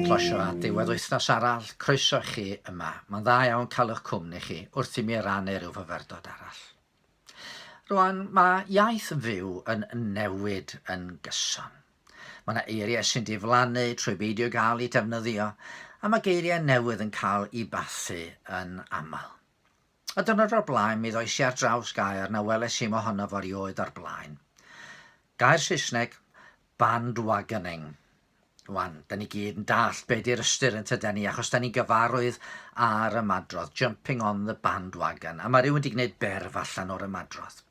closio a diwedd wythnos arall, croeso chi yma. Mae'n dda iawn cael eich cwmni chi wrth i mi rannu rhyw fyfyrdod arall. Rwan, mae iaith fyw yn newid yn gyson. Mae yna eiriau sy'n diflannu trwy beidio gael eu defnyddio, a mae geiriau newydd yn cael eu bathu yn aml. Y diwrnod o'r blaen mi ddois i ar draws gair na weles i mohono fo erioed o'r blaen. Gair Saesneg, bandwagoning. Wan, da ni gyd yn dallt be di'r ystyr yn tyden ni, achos da ni'n gyfarwydd â'r ymadrodd, jumping on the bandwagon, a mae rhywun wedi gwneud berf allan o'r ymadrodd.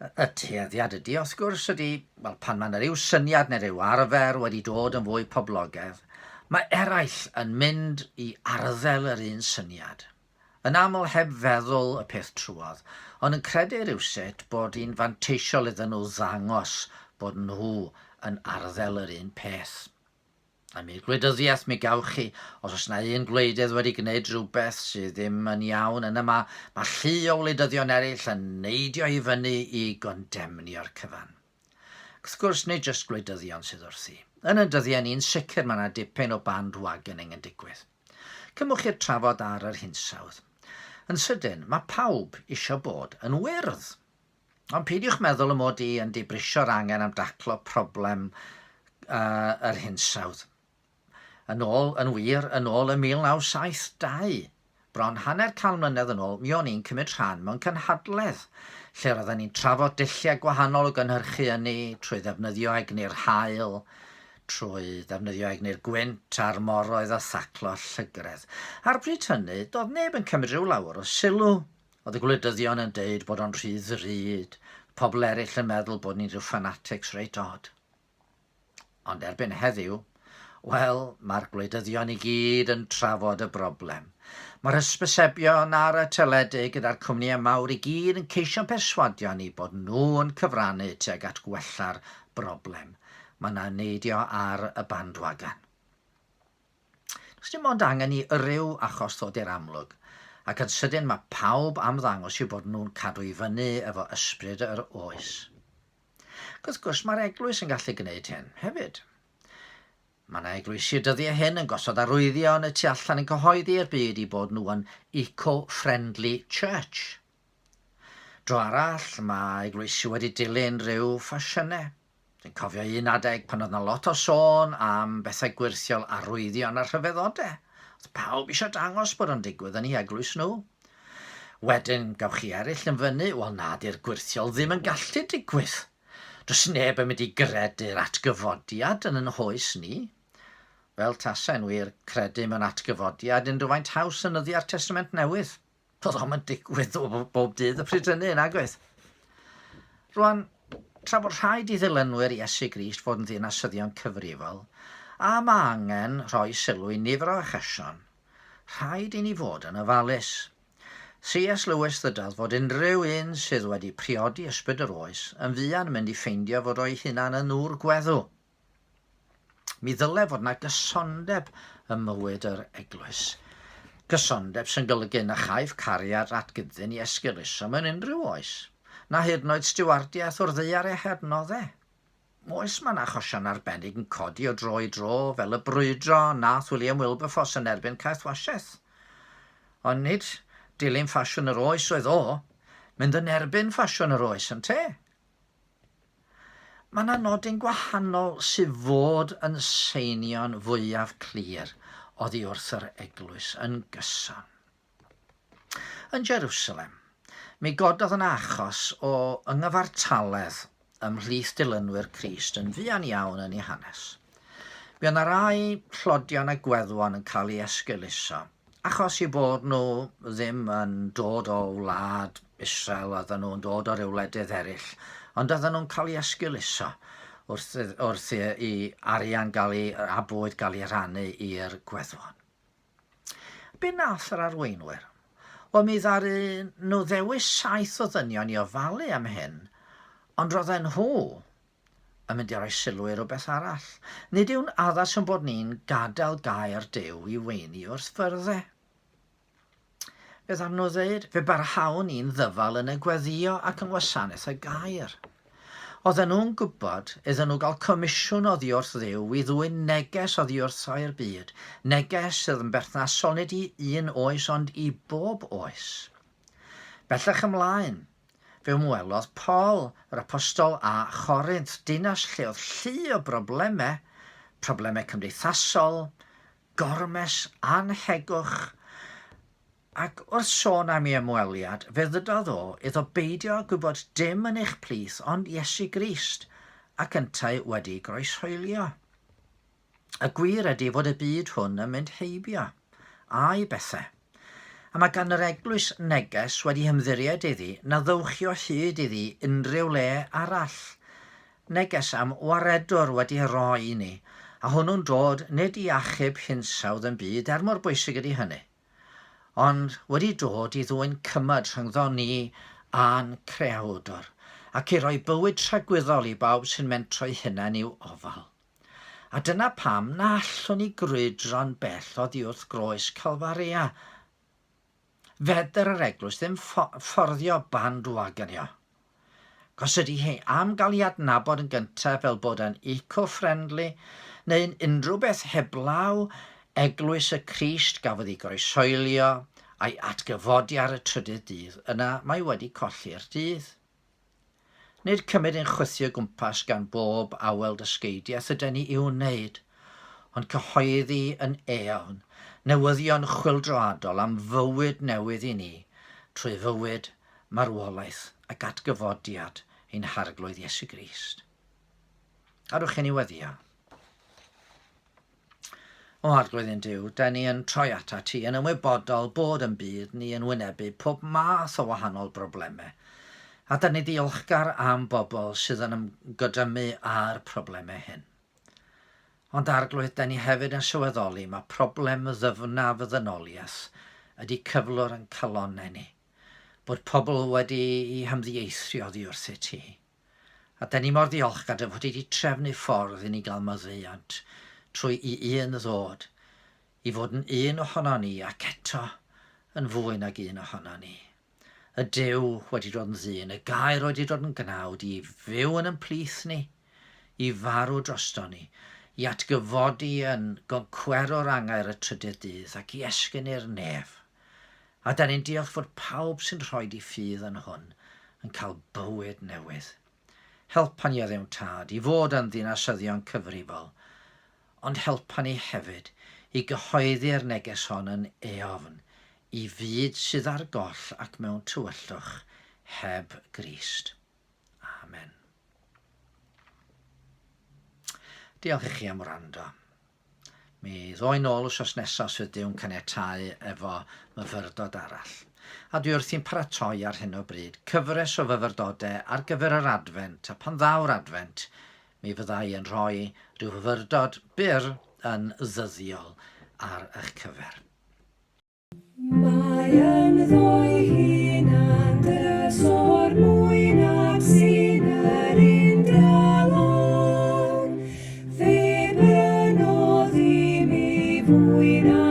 Y tueddiad ydy, wrth gwrs, ydy, wel, pan mae yna ryw syniad neu ryw arfer wedi dod yn fwy poblogaidd, mae eraill yn mynd i arddel yr un syniad. Yn aml heb feddwl y peth trwodd, ond yn credu rywsut bod hi'n fanteisiol iddyn nhw ddangos bod nhw yn arddel yr un peth. A mi gwleidyddiaeth mi gawch chi, os oes 'na un gwleidydd wedi gwneud rhywbeth sydd ddim yn iawn, yna mae, mae llu o wleidyddion eraill yn neidio i fyny i gondemnio'r cyfan. Wrth gwrs, nid jyst gwleidyddion sydd wrthi. Yn yn dyddiau ni'n sicr mae 'na dipyn o bandwagoning yn digwydd. Cymwch i'r trafod ar yr hinsawdd. Yn sydyn, mae pawb isio bod yn wyrdd. Ond peidiwch meddwl y mod i yn dibrisio'r angen am daclo problem uh, yr hinsawdd. Yn ôl, yn wir, yn ôl ym 1972, bron hanner can mlynedd yn ôl, mi o'n i'n cymryd rhan mewn cynhadledd lle roedden ni'n trafod dulliau gwahanol o gynhyrchu ynni trwy ddefnyddio egni'r haul, trwy ddefnyddio egni'r gwynt a'r moroedd a thaclo llygredd. Ar bryd hynny, doedd neb yn cymryd rhyw lawer o sylw. Oedd y gwleidyddion yn deud bod o'n rhy ddrud, pobl eraill yn meddwl bod ni'n rhyw ffanatics reit od. Ond erbyn heddiw, wel, mae'r gwleidyddion i gyd yn trafod y broblem. Mae'r hysbysebion ar y teledu gyda'r cwmnïau mawr i gyd yn ceisio'n perswadio ni bod nhw'n cyfrannu tuag at gwella'r broblem. Mae 'na neidio ar y bandwagon. Does dim ond angen i ryw achos ddod i'r amlwg, ac yn sydyn mae pawb am ddangos eu bod nhw'n cadw i fyny efo ysbryd yr oes. Ac wrth gwrs mae'r eglwys yn gallu gwneud hyn hefyd. Mae yna eglwysi y dyddiau hyn yn gosod arwyddion y tu allan yn cyhoeddi i'r byd i bod nhw yn eco-friendly church. Dro arall, mae eglwysi wedi dilyn rhyw ffasiynau. Dwi'n cofio un adeg pan oedd 'na lot o sôn am bethau gwyrthiol, arwyddion a rhyfeddodau. Oedd pawb eisiau dangos bod o'n digwydd yn eu eglwys nhw. Wedyn, gawch chi eraill yn fyny, wel na, di'r gwyrthiol ddim yn gallu digwydd. Does neb yn mynd i gredu'r atgyfodiad yn yn hoes ni. Fel tasai'n wir, credu mewn atgyfodiad unrhyw faint haws yn nyddiau'r Testament Newydd. Doedd o'm yn digwydd bob dydd y pryd hynny, nag oedd? Rwan, tra bod rhaid i ddilynwyr Iesu Grist fod yn ddinasyddion cyfrifol, a mae angen rhoi sylw i nifer o achosion, rhaid i ni fod yn ofalus. C.S. Lewis ddydodd fod unrhyw un sydd wedi priodi ysbryd yr oes yn fuan yn mynd i ffeindio fod o'i hunan yn ŵr gweddw. Mi ddyle fod 'na gysondeb ym mywyd yr eglwys. Cysondeb sy'n golygu na chaiff cariad at gyddyn i esgeuluso mewn unrhyw oes, na hyd yn oed stiwardiaeth o'r ddaear ei hadnoddau. Oes, mae 'na achosion arbennig yn codi o dro i dro, fel y brwydro nath William Wilberforce yn erbyn caethwasiaeth. Ond nid dilyn ffasiwn yr oes oedd o, mynd yn erbyn ffasiwn yr oes, yntê? Mae 'na nodyn gwahanol sydd fod yn seinio'n fwyaf clir oddi wrth yr eglwys yn gyson. Yn Jerusalem, mi gododd yna achos o ynghyfartaledd ymhlith dilynwyr Crist yn fuan iawn yn ei hanes. Mi oedd 'na rai tlodion a gweddwon yn cael eu esgeuluso Achos eu bod nhw ddim yn dod o wlad Israel, oedden nhw'n dod o ryw wledydd eraill, ond oedden nhw'n cael eu esgeuluso wrth, wrth i, i arian gael ei, a bwyd gael ei rhannu i'r gweddwon. Be nath yr arweinwyr? Wel, mi ddaru nhw ddewis saith o ddynion i ofalu am hyn, ond roedden nhw yn mynd i roi sylw i rywbeth arall. Nid yw'n addas ein bod ni'n gadael gair Duw i weini wrth fyrddau. Fe ddaru nhw ddeud, fe barhawn ni'n ddyfal yn y gweddïo ac yng ngwasanaeth y gair. Oedden nhw'n gwybod iddyn nhw gael comisiwn oddi wrth Dduw i ddwyn neges oddi wrtho i'r byd, neges sydd yn berthnasol nid i un oes ond i bob oes. Bellach ymlaen, fe ymwelodd Paul, yr apostol, â Chorinth, dinas lle oedd llu o broblemau, problemau cymdeithasol, gormes, annhegwch, Ac wrth sôn am ei ymweliad, fe ddydodd o iddo beidio â gwybod dim yn eich plith ond Iesu Grist, ac yntau wedi groeshoelio. Y gwir ydy fod y byd hwn yn mynd heibio, a'i bethau. A mae gan yr eglwys neges wedi hymddiried iddi na ddowch chi o hyd iddi unrhyw le arall. Neges am waredwr wedi ei roi i ni, a hwnnw'n dod nid i achub hinsawdd yn byd, er mor bwysig ydy hynny, ond wedi dod i ddwyn cymod rhyngddo ni a'n Creawdwr, ac i roi bywyd tragwyddol i bawb sy'n mentro'i hunain i'w ofal. A dyna pam na allwn ni grwydro'n bell oddi wrth groes Calfaria. Fedr yr eglwys ddim fforddio bandwagonio. Os ydy hi am gael ei adnabod yn gyntaf fel bod yn eco-friendly neu'n unrhyw beth heblaw Eglwys y Crist gafodd ei groeshoelio a'i atgyfodi ar y trydydd dydd, yna mae wedi colli'r dydd. Nid cymryd ein chwythu o gwmpas gan bob awel dysgeidiaeth yden ni i'w wneud, ond cyhoeddi yn eofn newyddion chwyldroadol am fywyd newydd i ni trwy fywyd marwolaeth ac atgyfodiad ein Harglwydd Iesu Grist. Gadwch i ni weddio. O Arglwydd ein Duw, da ni yn troi ata ti yn ymwybodol bod yn byd ni yn wynebu pob math o wahanol broblemau. A da ni ddiolchgar am bobl sydd yn ymgodymu â'r problemau hyn. Ond Arglwydd, da ni hefyd yn sylweddoli mae problem ddyfnaf y ddynoliaeth ydy cyflwr yn calonnau ni. Bod pobl wedi'u hymddieithrio oddi wrthyt ti. A 'da ni mor ddiolchgar dy fod ti 'di trefnu ffordd i ni gael maddeuant trwy i un ddod i fod yn un ohonon ni ac eto yn fwy nag un ohonon ni. Y Duw wedi dod yn ddyn, y Gair wedi dod yn gnawd i fyw yn yn plith ni, i farw droston ni, i atgyfodi yn goncwerwr angau ar y trydydd dydd ac i esgyn i'r nef. A 'dan ni'n diolch fod pawb sy'n rhoid 'u ffydd yn hwn yn cael bywyd newydd. Helpa ni o Dduw Tad i fod yn ddinasyddion cyfrifol, ond helpa ni hefyd i gyhoeddi'r neges hon yn eofn i fyd sydd ar goll ac mewn tywyllwch heb Grist. Amen. Diolch i chi am wrando. Mi ddo'i nôl wsos nesaf os fydd Duw'n caniatáu efo myfyrdod arall. A dwi wrthi'n paratoi ar hyn o bryd cyfres o fyfyrdodau ar gyfer yr Adfent, a pan ddaw'r Adfent, mi fydda i yn rhoi rhyw fyfyrdod byr yn ddyddiol ar eich cyfer. Mae ynddo'i hunan drysor mwy nag sy'n yr un dralon. Fe brynodd i mi fwy na.